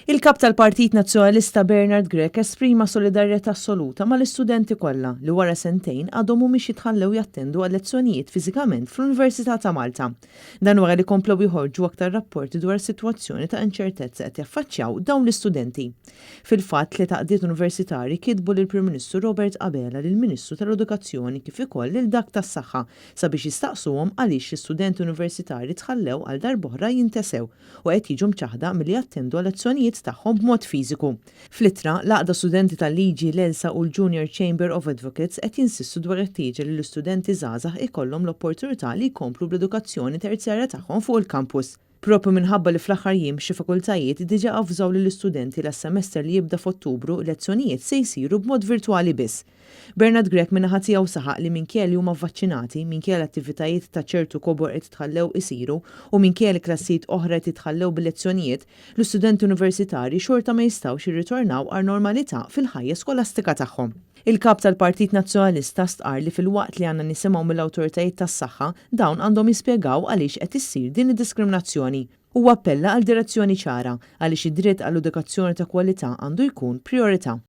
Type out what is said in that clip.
Il-Kap tal-Partit Nazzjonalista Bernard Grech esprima solidarjetà assoluta mal-istudenti kollha li wara sentejn għadhom mhumiex jitħallew jattendu għal lezzjonijiet fiżikament fl-Università ta' Malta. Dan wara li komplew joħorġu aktar rapporti dwar sitwazzjoni ta' inċertezza qed jaffaċċjaw dawn l-istudenti. Fil-fatt, tliet għaqdiet universitarji kitbu lill-Prim Ministru Robert Abela, lill-Ministru tal-Edukazzjoni kif ukoll lil dak tas-Saħħa sabiex jistaqsuhom għaliex l-istudenti universitarji tħallew għal darb'oħra jintesew u qed jiġu mċaħda milli jattendu għal-lezzjonijiet tagħhom b'mod fiżiku. Fl-ittra, l-Għaqda Studenti tal-Liġi, l-ELSA u l-Junior Chamber of Advocates qed jinsistu dwar it-ħtieġa li l-istudenti żgħażagħ ikollhom l-opportunità li jkomplu bl-edukazzjoni terzjarja tagħhom fuq il-kampus. Propju minħabba li fl-aħħar jiem xi fakultajiet diġà avżaw lill-istudenti li s-semester li jibda f'Ottubru lezzjonijiet se jsiru b'mod virtwali biss. Bernard Grech min-naħa tiegħu saħaq li minkejja li huma vvaċċinati, minkejja l-attivitajiet ta' ċertu kobor qed jitħallew isiru u minkejja li klassijiet oħra qed jitħallew bil-lezzjonijiet, l-istudenti universitarji xorta ma jistgħux jirritornaw għal normalità fil-ħajja skolastika tagħhom. Il-Kap tal-Partit Nazzjonalista stqar li filwaqt li għandna nisimgħu mill-awtoritajiet tas-saħħa, dawn għandhom jispjegaw għaliex qed issir din id-diskriminazzjoni. Huwa appella għal direzzjoni ċara għaliex id-dritt għall-edukazzjoni ta' kwalità għandu jkun priorità.